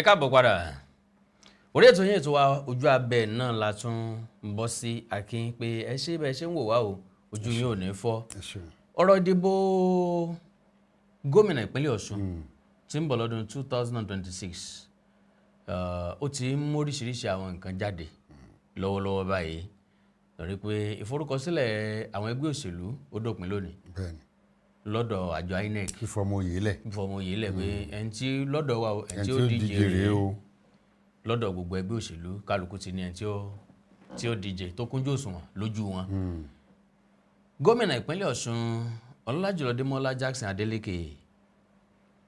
Ẹ káàbọ̀ padà. Orí ètò yẹn, ètò wa, Ojú Abẹ náà la tún ń bọ́ sí. Akin pé ẹ ṣé bẹ́ẹ̀ ṣe ń wò wá o, ojú yín ò ní fọ́. Ẹ ṣeun. Ọ̀rọ̀ ìdìbò gómìnà ìpínlẹ̀ Ọ̀ṣun tí ń bọ̀ lọ́dún 2026, ó ti ń mú oríṣiríṣi àwọn nǹkan jáde lọ́wọ́lọ́wọ́ báyìí, torí pé ìforúkọsílẹ̀ àwọn ẹgbẹ́ òṣèlú ó dópin lónìí lọ́dọ̀ àjọ INEC. Fífọmọ oyè lẹ̀. Fífọmọ oyè lẹ̀ pé ẹni tí lọ́dọ̀ wa o, ẹni ẹni tí tí ó ó díje díje rèé rèé o. Lọ́dọ̀ gbogbo ẹgbẹ́ òṣèlú, kálukú ti ní ẹni tí ó díje tó kúnjú òṣùwọ̀n lójú wọn. Gómìnà ìpínlẹ̀ Ọ̀ṣun, Ọlọ́lájùlọ Démọ́lá Jackson Adeleke,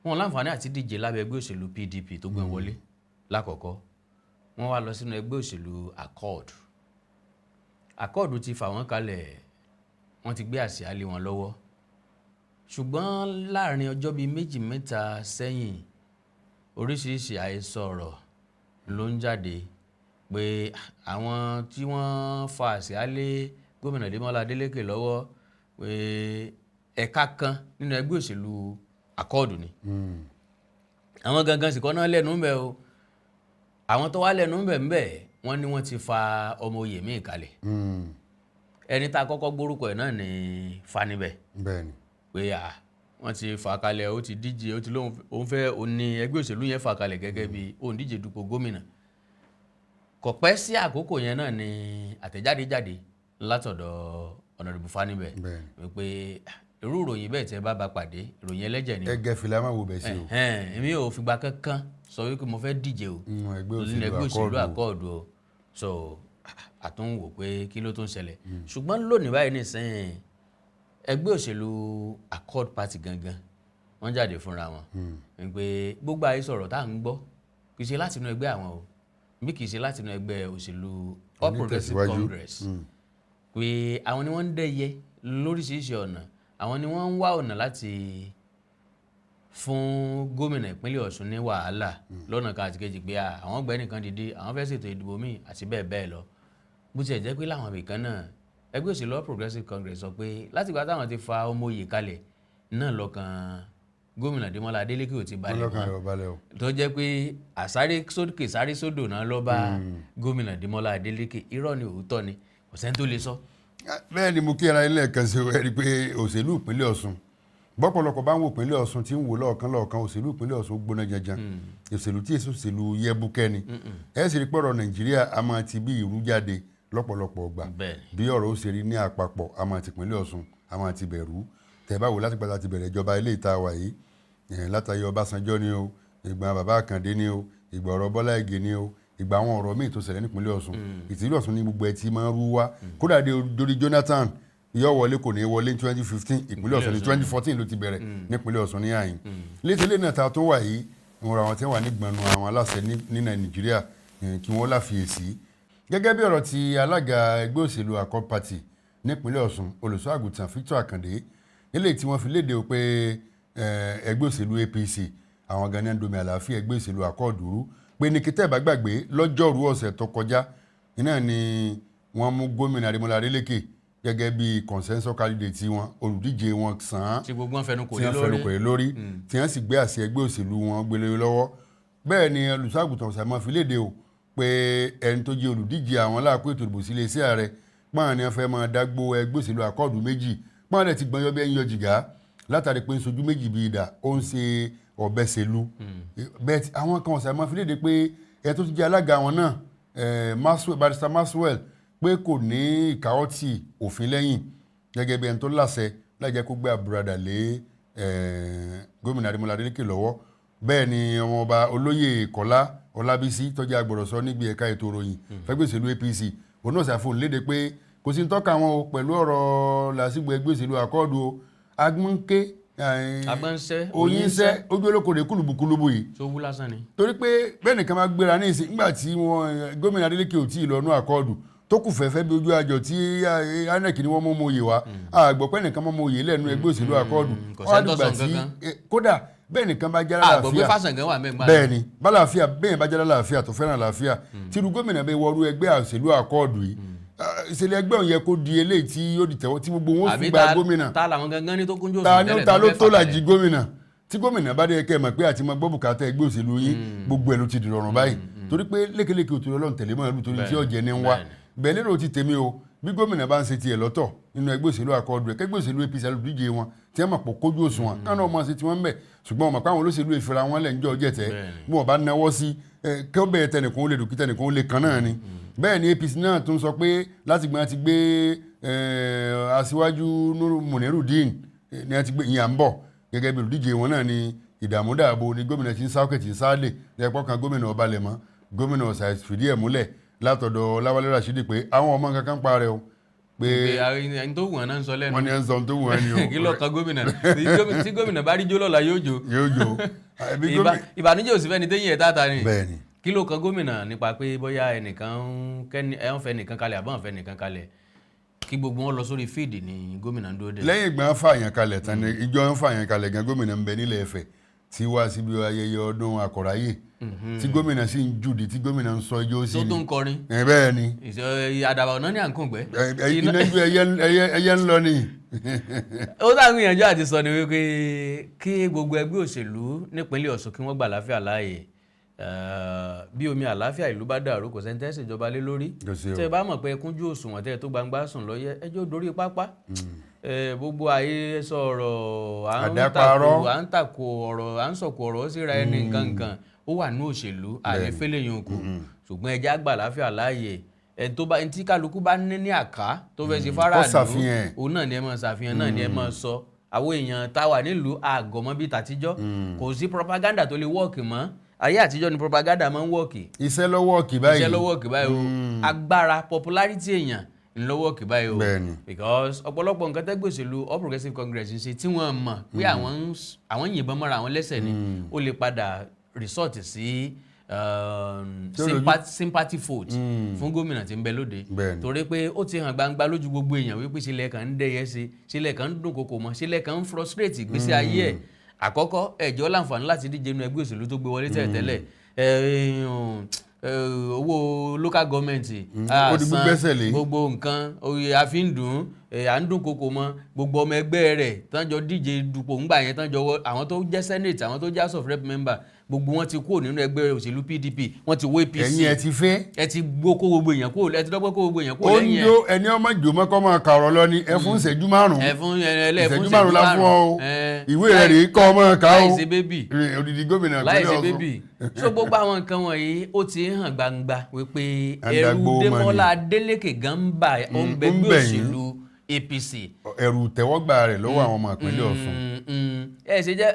wọn láǹfààní àti díje lábẹ́ ẹgbẹ́ òṣèlú PDP tó gbé wọn wọlé lákọ̀ọ́kọ́. Wọ́n wá lọ sínú ẹgbẹ́ òṣèlú Accord. Accord ti fà wọ́n kalẹ̀, wọ́n ti gbé àsíá lé wọn lọ́wọ́. Ṣùgbọ́n láàrin ọjọ́ bíi 2 mẹ́ta sẹ́yìn, oríṣiríṣi àhesọ ọ̀rọ̀ ló ń jáde pé àwọn tí wọ́n fa àsíá lé gómìnà Démọ́lá Adeleke lọ́wọ́, pé ẹ̀ka kan nínú ẹgbẹ́ òṣèlú Accord ni. Àwọn gangan sì kọ́ náà lẹ́nu ń bẹ̀ o. Àwọn tó wá lẹ́nu ń bẹ̀ ń bẹ̀, wọ́n ní wọ́n ti fa ọmọ oyè míì kalẹ̀. Ẹni tá a kọ́kọ́ gbórúkọ ẹ̀ náà ní Fanibẹ̀ pé à wọ́n ti fà kalẹ̀, ó ti díje, ó ti lóun òun fẹ́ òun ní ẹgbẹ́ òṣèlú yẹn fà kalẹ̀ gẹ́gẹ́ bí òun díje dupò gómìnà. Kò pẹ́ sí àkókò yẹn náà ni àtẹ̀jáde jáde látọ̀dọ̀ Honourable Fanibẹ̀ wípé irú ìròyìn bẹ́ẹ̀ tẹ́ bá pàdé, ìròyìn ẹlẹ́jẹ̀ ni. Ẹ gẹ fìlà, máa wo bẹ̀ sí o. Ẹ̀hẹ́n, èmi ò fìgbà kankan sọ wípé mo fẹ́ díje o ẹgbẹ́ nínú òṣèlú ẹgbẹ́ òṣèlú Accord. Accord o. So àtúnwò pé kí ló tún ṣẹlẹ̀. Ṣùgbọ́n lónìí báyìí nísìnyí, ẹgbẹ́ òṣèlú Accord Party gangan wọ́n jáde fúnra wọn wípé gbogbo àhesọ ọ̀rọ̀ tá à ń gbọ́ kì í ṣe látinú ẹgbẹ́ àwọn o, bí kì í ṣe látinú ẹgbẹ́ òṣèlú All Progressives Onítẹ̀síwájú. Congress, pé àwọn ni wọ́n ń dẹ́yẹ lóríṣiríṣi ọ̀nà, àwọn ni wọ́n ń wá ọ̀nà láti fún gómìnà ìpínlẹ̀ Ọ̀ṣun ní wàhálà lọ́nà kan àti kejì, pé àwọn gbẹ́ nìkan dìde, àwọn fẹ́ ṣètò ìdìbò míì àti bẹ́ẹ̀ bẹ́ẹ̀ lọ. Bó tiẹ̀ jẹ́ pé láwọn ibìkan náà, ẹgbẹ́ òṣèlú All Progressives Congress sọ pé látìgbà táwọn ti fa ọmọ oyè kalẹ̀ náà, lọ́kàn gómìnà Adémọ́lá Adélékè ò ti balẹ̀ ọlọ́kàn mọ́, rẹ̀ ò balẹ̀ o. tó jẹ́ pé àsáré sókè sáré sódò náà ló bá gómìnà Adémọ́lá Adélékè. Irọ́ ni, òótọ́ ni, kò sẹ́ni tó lè sọ. Bẹ́ẹ̀ ni, mo kí ara ilé ẹ̀kan sí ẹ rí i pé òṣèlú ìpínlẹ̀ Ọ̀ṣun, bọ́pọ̀lọpọ̀ bá ń wo ìpínlẹ̀ Ọ̀ṣun tí ń wò lọ́ọ̀kan lọ́ọ̀kan, òṣèlú ìpínlẹ̀ Ọ̀ṣun gbóná janjan, òṣèlú tí èso òṣèlú yẹbukẹ́ ni. Ẹ sì rí pọ̀rọ̀ Nàìjíríà a máa ti bí ìrú jáde lọ́pọ̀lọpọ̀ ọgbà. Bí ọ̀rọ̀ ó ṣe rí ní àpapọ̀, a máa ti ìpínlẹ̀ Ọ̀ṣun, a máa ti bẹ̀rù. Tẹ̀ báwo láti gbàdá ti bẹ̀rẹ̀ ìjọba ilé ìta wà yìí, látàyè Ọbásanjọ́ ni o, ìgbà bàbá Àkàndé ni o, ìgbà ọ̀rọ̀ Bọ́lá Ìgè ni o, ìgbà àwọn ọ̀rọ̀ míì tó ṣẹlẹ̀ nípínlẹ̀ Ọ̀ṣun, ìtìlẹ̀ Ọ̀ṣun ní gbogbo ẹ̀ tí máa ń rú wá. Kódà dé dórí Jonathan, yóò wọlé kò ní wọlé ní 2015, ìpínlẹ̀ Ọ̀ṣun ní 2014 ló ti bẹ̀rẹ̀ nípínlẹ̀ Ọ̀ṣun ní àyìn. Létí náà ta tó wà yìí, ìwọ̀n àwọn tí wọ́n wà nígbọ̀nù àwọn aláṣẹ ní Nàìjíríà, kí wọ́n láfiyèsí gẹ́gẹ́ bí ọ̀rọ̀ ti alága ẹgbẹ́ òṣèlú Accord Party nípínlẹ̀ Ọ̀ṣun, olùṣọ́ àgùntàn Victor Àkàndé, eléyìí tí wọ́n fi léde pé ẹgbẹ́ òṣèlú APC, àwọn gan ní ń domi àlàáfíà ẹgbẹ́ òṣèlú Accord rú, pé ní kíntẹ́ bá gbàgbé, lọ́jọ́rú ọ̀sẹ̀ tó kọjá iná ni wọ́n mú gómìnà Adémọ́lá Adélékè gẹ́gẹ́ bí consensus candidate wọn, olùdíje wọn sàn án, tí gbogbo wọn fẹnu kò tí lé wọ́n fẹnu lórí. kò lé lórí, tí wọ́n sì gbé àṣẹ ẹgbẹ́ òṣèlú wọn gbélé lọ́wọ́. Bẹ́ẹ̀ ni olùṣọ́àgùtàn Ọ̀sàmọ́ fi léde o pé ẹni tó jẹ́ olùdíje àwọn láàkó ètò ìdìbò sí iléeṣẹ́ ààrẹ pọ́n ni wọ́n fẹ́ máa dágbó ẹgbẹ́ òṣèlú Accord méjì pọ́n rẹ̀ ti gbọ́n yọ bí ẹni yọ jìgá, látàrí pé ń sojú méjì bíi idà, ó ń ṣe ọ̀bẹ ṣèlú. Bẹ́ẹ̀ àwọn kan, Ọ̀sàmọ́ fi léde pé ẹni tó ti jẹ́ alága àwọn náà, Maxwell, Barrister Maxwell, pé kò ní ìkáwọ́tì òfin lẹ́yìn gẹ́gẹ́ bí ẹni tó láṣẹ láì jẹ́ kó gbé àbúradà lé gómìnà Adémọ́lá Adélékè lọ́wọ́. Bẹ́ẹ̀ ni ọmọọba olóyè Kọ́lá Ọlábísí, tó jẹ́ agbọ̀rọ̀sọ níbi ẹ̀ka ètò ìròyìn fẹ́gbẹ́ òṣèlú APC, òun náà ṣàfihàn léde pé kò sí ń tọ́ka wọn o pẹ̀lú ọ̀rọ̀ làásìgbò ẹgbẹ́ òṣèlú Accord o. Agbọ́nké Agbọ́nṣẹ́. Oyínṣẹ́ ojú olókòrè kúlùbùkúlùbù yìí. Tó wú lásán ni. Torí pé bẹ́ẹ̀ nìkan máa gbéra ní ìsìn nígbà tí wọn gómìnà Adeleke ò tí ì lọ́nú Accord tó kù fẹ́fẹ́ bí ojú àjọ tí INEC ni wọ́n mú mọ oyè wá, àgbọ̀ pé nìkan mọ́ mọ oyè lẹ́nu ẹgbẹ́ òṣèlú Accord. Kò Wọ́n á sẹ́ni tó dìgbà sọ tí nǹkan. Kódà bẹ́ẹ̀ nìkan bá jẹ́ àgbọ̀ pé lálàáfíà. Fásangán wà mẹ́gbàá. Bẹ́ẹ̀ ni, bálàáfíà bẹ́ẹ̀ bá jẹ́ lálàáfíà tó fẹ́ràn àlàáfíà, tírú gómìnà bẹ́ẹ̀ wọrú ẹgbẹ́ òṣèlú Accord yìí, ìṣẹ̀lẹ̀ ẹgbẹ́ òun yẹ kó di eléyìí tí yóò di tẹ̀wọ́ tí gbogbo wọn ó fi Àbí gba gómìnà. ta làwọn gangan ní tó kúnjú Ta òṣùwọ̀n ni tẹ́lẹ̀ ta tó ló fẹ́ tó fà làjì kalẹ̀? Gómìnà. Tí gómìnà bá dé, kẹ́ ẹ mọ̀ pé àti mọ gbọ́ bùkátà ẹgbẹ́ òṣèlú yín, gbogbo ẹ̀ ló ti dìrọ̀rùn báyìí, torí pé lékeleke òtún Ọlọ́run tẹ̀lé mọ́ ẹlú torí tí ọ̀jẹ̀ ní ń wá bẹ́ẹ̀. Lérò ti tèmi o, bí gómìnà bá ń ṣe tiẹ̀ lọ́tọ̀ nínú ẹgbẹ́ òṣèlú Accord rẹ̀, kẹgbẹ́ òṣèlú APC alùdíje wọn tí wọ́n mọ̀ pọ̀ kójú òṣùwọ̀n, káwọn ọmọ ṣe tiwọn ń bẹ̀. Ṣùgbọ́n ọmọ pé àwọn olóṣèlú ìfira wọn lẹ̀ ń jọ jẹ̀tẹ̀, bí wọ́n bá náwó sí kí ó bẹ̀rẹ̀, tẹnìkan ó lè dùn kí tẹnìkan ó lè kan náà ni. Bẹ́ẹ̀ ni APC náà tún sọ pé láti gbọ́n ti gbé aṣíwájú Nuru Munirudeen ni wọ́n ti gbé ìyẹn à ń bọ̀ gẹ́gẹ́ bí olùdíje wọn náà ni. Ìdààmú dààbò ni gómìnà ti ń sáwọ́kẹ̀ tí ń sáálè lẹ́pọ̀ kan. Gómìnà ọbalẹ̀ mọ́, gómìnà ọ̀sà fìdí ẹ̀ múlẹ̀ látọ̀dọ̀ Láwálé Rashidi pé àwọn ọmọ kankan pa rẹ o, pé pé ẹni tó wù wọn náà ń sọ lẹ́nu. Wọ́n ní ẹ̀ ń sọ ohun tó wù wọ́n ni o. Kí ló kan gómìnà? Tí gómìnà bá rí jó lọ́la, yóò jó. Yóò jó. Àbí Ìbànújẹ́ ò sí fẹ́ni téyìn ẹ̀ táta ni. Bẹ́ẹ̀ ni. Kí ló kan gómìnà nípa pé bóyá ẹnìkan ń kẹ́ni ẹ̀ ń fẹ́ nìkan kalẹ̀ àbọ̀ ń fẹ́ nìkan kalẹ̀? Kí gbogbo wọn lọ sórí field ni gómìnà ń dúró dè. Lẹ́yìn ìgbà ń fààyàn kalẹ̀ tán ni ìjọ ń fààyàn kalẹ̀ gan, gómìnà ń bẹ nílẹ̀ Ifẹ̀ tí wá síbi ayẹyẹ ọdún Akọ̀ráyè, tí gómìnà sì ń jùdí, tí gómìnà ń sọ ijó sí tó ni. Tó ń kọrin. Ẹ, bẹ́ẹ̀ ni. Ìṣe àdàbà ọ̀nà ní à ń kùn gbẹ́. Iná ju ẹyẹ ń lọ ni. Ó sáà ń gbìyànjú àti sọ ni wípé kí gbogbo ẹgbẹ́ òṣèlú nípínlẹ̀ Ọ̀ṣun kí wọ́n gbà láfíà láàyè. Bí omi àláfíà ìlú bá dàrú, kò sẹ́ni tẹ́sí ìjọba lé lórí. Kò sí o. Tẹ́ ẹ bá mọ̀ pé ẹ kúnjú òṣùwọ̀n, tẹ́ ẹ tó gbangba sùn lọ́yẹ́, ẹjọ́ dorí pápá. Gbogbo ayé sọ̀rọ̀ à ń Àdáparọ́. tàkò, à ń tàkò ọ̀rọ̀, à ń sọ̀kò ọ̀rọ̀ síra ẹni nǹkankan, ó wà ní òṣèlú àlefẹ́lẹ́ yẹn kù. Ṣùgbọ́n ẹ jẹ́ á gbà láfíà láàyè. Ẹni tó bá, ẹni tí kálukú bá ní ní àká tó fẹ́ ṣe fáráàlú, ṣàfihàn ẹ̀. òun náà ni ẹ máa ṣàfihàn, náà ni ẹ máa sọ. Àwọn èèyàn tá a wà nílùú àgọ̀mọ́ bíi tàtijọ́, kò sí propaganda tó lè work mọ́. Ayé àtijọ́ ni propaganda máa ń work. Iṣẹ́ lọ́wọ́ kì báyìí. Iṣẹ́ ló work báyìí o. Agbára popularity èèyàn ló work báyìí o. Because ọ̀pọ̀lọpọ̀ nǹkan tẹ́gbẹ́ òṣèlú All Progressives Congress ń ṣe tí wọ́n mọ̀ pé àwọn ń yìnbọn mọ́ra àwọn lẹ́sẹ̀ ni, ó lè padà resort sí Tí ó lójú- sympathy vote fún gómìnà tí ń bẹ lóde. Torí pé ó ti hàn gbangba lójú gbogbo èèyàn wípé sílẹ̀ kan ń dẹ́yẹ sí, sílẹ̀ kan ń dún kòkò mọ́, sílẹ̀ kan ń frustrate ìgbésí ayé ẹ̀. Àkọ́kọ́, ẹ̀jọ́ láǹfààní láti díje nínú ẹgbẹ́ òṣèlú tó gbé wọlé tẹ́lẹ̀tẹ́lẹ̀. Owó local government Ó di gbígbẹ́sẹ̀ lé. gbogbo nǹkan oyè àfi ń dùn à ń dún kòkò mọ́. Gbogbo ọmọ ẹgbẹ́ rẹ̀ tán jọ díje dupò ńgbà yẹn, tán jọ wọ, àwọn tó jẹ́ senate, àwọn tó jẹ́ House of Rep member, gbogbo wọn ti kúrò nínú ẹgbẹ́ òṣèlú PDP, wọ́n ti wọ APC. Ẹ̀yin ẹ ti fẹ́. Ẹ ti gbó kó gbogbo èèyàn kúrò, ẹ ti dọ́gbọ́n kó gbogbo èèyàn kúrò Ó ń lẹ́yìn ẹ̀. jó ẹni ọmọ jò mọ́kọ́ máa kàrọ̀ lọ ni. Ẹ fún ìṣẹ́jú 5. Ẹ fún ẹ fún Ìṣẹ́jú 5 la fún ọ o. Ìwé rẹ̀ rèé, kọ́ ọmọ ká o. Láì ṣe baby. Odidi gómìnà Láì ìpínlẹ̀ ṣe Ọ̀ṣun. baby. So gbogbo àwọn nǹkan wọ̀nyí, ó ti ń hàn gbangba wípé ẹ̀rù Àdàgbò mọ̀ ni. Démọ́lá Adélékè gan ń bà ó ń bẹ ń gbé bẹ̀ yín. òṣèlú APC. Ẹ̀rù tẹ́wọ́gbà rẹ̀ lọ́wọ́ àwọn ọmọ ìpínlẹ̀ Ọ̀ṣun. Ẹ ṣe jẹ́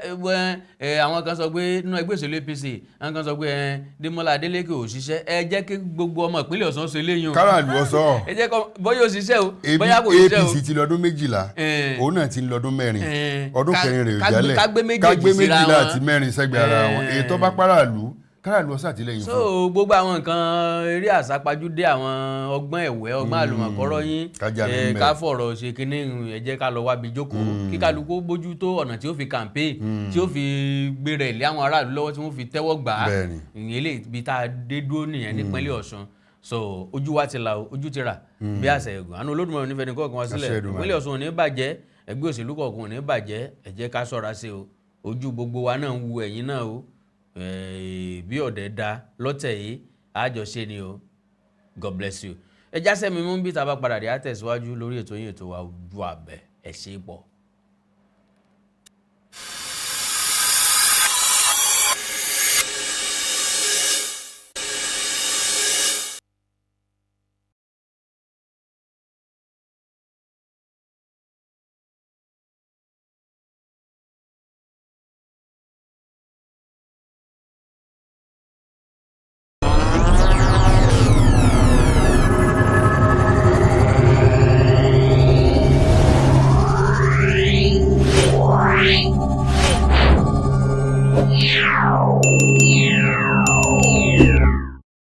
ẹ, àwọn kan sọ pé nínú ẹgbẹ́ òṣèlú APC, àwọn kan sọ pé ẹ Démọ́lá Adélékè ò ṣiṣẹ́. ẹ jẹ́ kí gbogbo ọmọ ìpínlẹ̀ Ọ̀ṣun ṣe léyìn o. Káràlú ọsọ. Ẹ jẹ́ kọ́ bóyá ó ṣiṣẹ́ o, bóyá kò ṣiṣẹ́ o. APC ti lọ́dún 12, òun náà ti ń lọ́dún 4. Ọdún 4 rẹ̀ ò jálẹ̀. Ká gbé méjèèjì Ká gbé síra 12 wọn. àti 4 sẹ́gbẹ̀ẹ́ ara wọn. Èyí tó bá páràlú, káràlú ọsọ àtìlẹ́yìn So fún. gbogbo àwọn nǹkan eré àsápajúdé, àwọn ọgbọ́n ẹ̀wẹ́, ọgbọ́n àlùmọ̀kọ́rọ́ yín, Kájà mi ń bẹ̀. ká fọ̀rọ̀ ṣe kínní, ẹ jẹ́ ká lọ wábi jókòó, kí kálukú bójú tó ọ̀nà tí ó fi campaign, tí ó fi gbé rẹ̀ lé àwọn aráàlú lọ́wọ́, tí wọ́n fi tẹ́wọ́ gbà á. Ìyẹn lè ibi tá a dé dúró nìyẹn nípínlẹ̀ Ọ̀ṣun. So ojú wa ti là o, ojú ti rà bí àṣẹ ẹ̀gùn. Àánú Olódùmarè nífẹ̀ẹ́ ní kọ̀ọ̀kan wá sílẹ̀. Àṣẹ Èdùmàrè. Ìpínlẹ̀ Ọ̀ṣun ò ní bàjẹ́, ẹgbẹ́ òṣèlú kọ̀ọ̀kan ò ní bàjẹ́. Ẹ jẹ́ ká ṣọ́ra sí o. Ojú gbogbo wa náà ń wu ẹ̀yin náà o. Bí ọ̀dẹ̀ da lọ́tẹ̀ yìí, àjọṣe ni o. God bless you. Ẹ jásẹ́ mi mú bí tá a bá padà dé, á tẹ̀síwájú lórí ètò yín, ètò wa, Ojú Abẹ. Ẹ ṣé pọ̀.